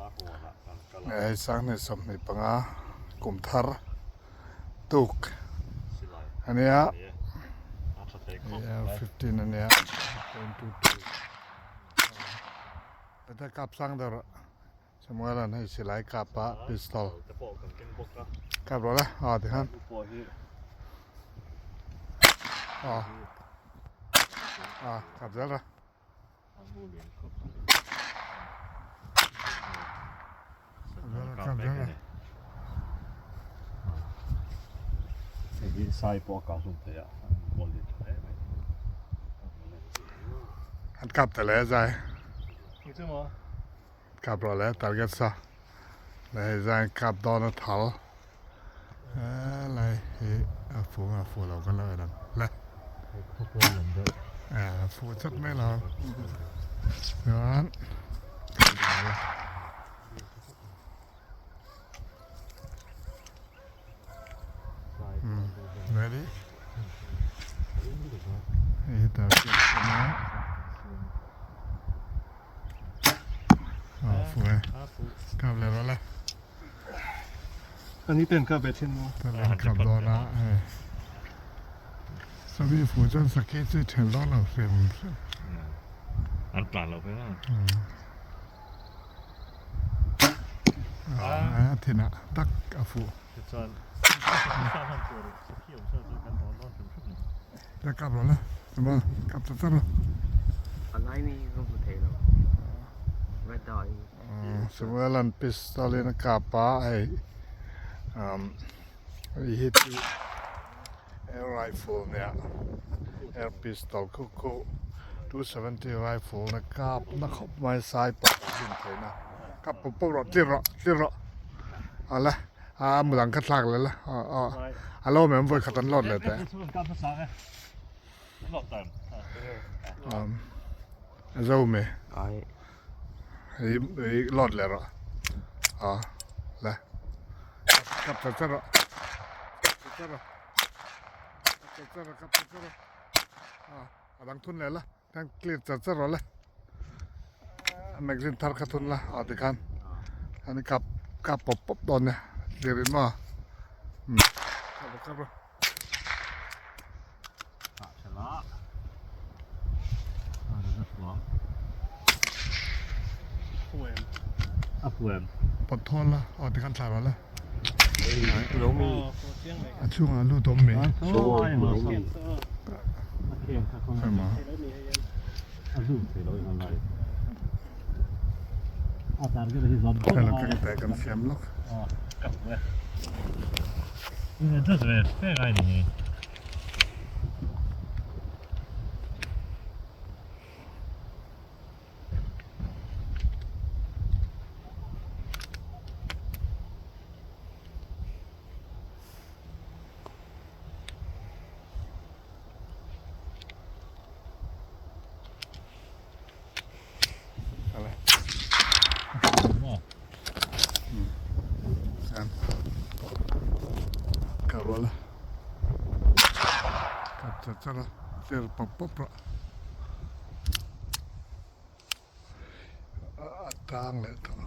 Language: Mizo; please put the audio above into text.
Hei 2025 kum thar tuk a nia AR-15 a nia 0.22 Pete kap sang deuh rawh Samuel-a'n hei silai kap a pistol kap rawh le aw tikhan aw aw kap zel rawh. Hei hi sai pawh a kah hlum thei a, an bawl lian tha hle mai. An kap ta le zai. Kap rawh le target sa. Le hei zai kap dawn a thal. Lai hi a fu nga fu lo kan lo en ang le. A fu chat mai lo. Chuan Ready? Hei target a. A fu e. Kap le rawh le. Ani ten ka ve thin maw? Ten an kap dawn a hei. Sami fu chuan sakhi chu i then dawn lo hrim hrim. An tlan lo phei a. A thin ah tak a fu. Chuan sakhi awm sa chu kan dawn dawn hrim hrim ni. Ta kap rawh le. Chuan kap ta char rawh. A lai mi hi ka hmu thei lo. Red dot hi. Samuel-a'n pistol in a kap a hei umm hei hi chu air rifle nia air pistol khu khu 270 rifle na kap na khawp mai sai pawh a zin theih na kap pawp pawp rawh tlir rawh tlir rawh awle a mudang kha thlak leh la aw aw a lo awm em vawikhat an load leh teh umm a zo mai. Hei hei load leh rawh a le kap char char rawh kap char char rawh kap char char rawh kap char char rawh a a dang thun leh la khan clear char char rawh le magazine thar kha thun la a tikhan ani kap kap pawp pawp dawn nia clear in maw kap rawh kap rawh. Pawt thawl la aw tikhan thla rawh le a chhungah lut awm mai kan siam lawk. Ka rual a kap char char a tler pawp pawp rawh a tang leh tawh.